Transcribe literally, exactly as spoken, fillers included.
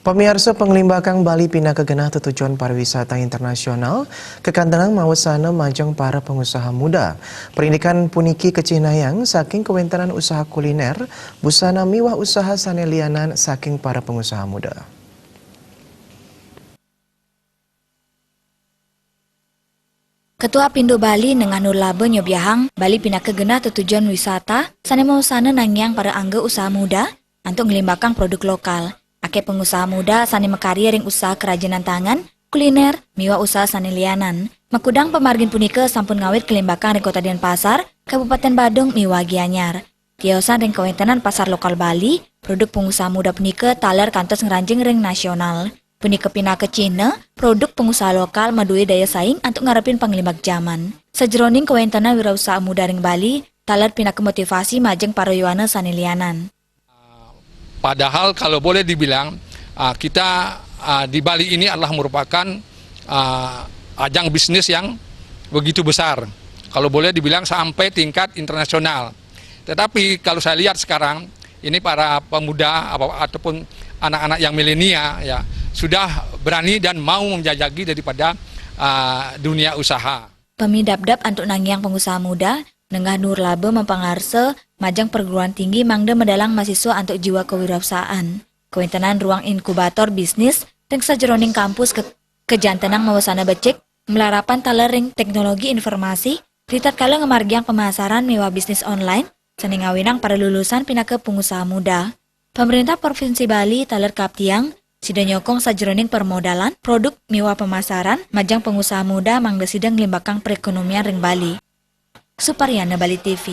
Pamiarsa, panglimbakan Bali pinaka genah tetujon pariwisata internasional, kakantenang mawasana majeng para pangusaha muda. Perindikan puniki kacihnayang saking kawéntenan usaha kuliner, busana miwah usaha sané lianan saking para pangusaha muda. Ketua Pindo Bali Nengah Nurlaba nyobiahang, Bali pinaka genah tetujon wisata sané mawasana nangiang para angga usaha muda antuk nglimbakang produk lokal. Akéh pangusaha muda sané makarya ring usaha kerajinan tangan, kuliner, miwah usaha sané lianan. Makudang pamargin punika sampun ngawit kalimbakang ring Kota Denpasar, Kabupatén Badung miwah Gianyar. Tiosan ring kawéntenan pasar lokal Bali, produk pangusaha muda punika taler kantos ngranjing ring nasional. Punika pinaka cihna, produk pangusaha lokal madué daya saing antuk ngarepin panglimbak jaman. Sajeroning kawéntenan wirausaha muda ring Bali, taler pinaka motivasi majeng para yowana sané lianan. Padahal kalau boleh dibilang, ah, kita, ah, di Bali ini adalah merupakan, ah, ajang bisnis yang begitu besar. Kalau boleh dibilang sampai tingkat internasional. Tetapi kalau saya lihat sekarang, ini para pemuda apa, ataupun anak-anak yang milenial ya, sudah berani dan mau menjajaki daripada, ah, dunia usaha. Pamidabdab antuk nangiang pangusaha muda, Nengah Nurlaba mapangarsa majeng perguruan tinggi mangda madalang mahasiswa antuk jiwa kewirausahaan. Kawéntenan ruang inkubator bisnis ring sajeroning kampus ka-, kajantenang mawasana becik, malarapan taler ring teknologi informasi, ritatkala ngamargiang pamasaran miwah bisnis online, sané ngawinang para lulusan pinaka pangusaha muda. Pamréntah Provinsi Bali taler kaaptiang, sida nyokong sajeroning permodalan, produk miwah pamasaran, majeng pangusaha muda mangda sida nglimbakang perekonomian ring Bali. Suparyana, Bali T V.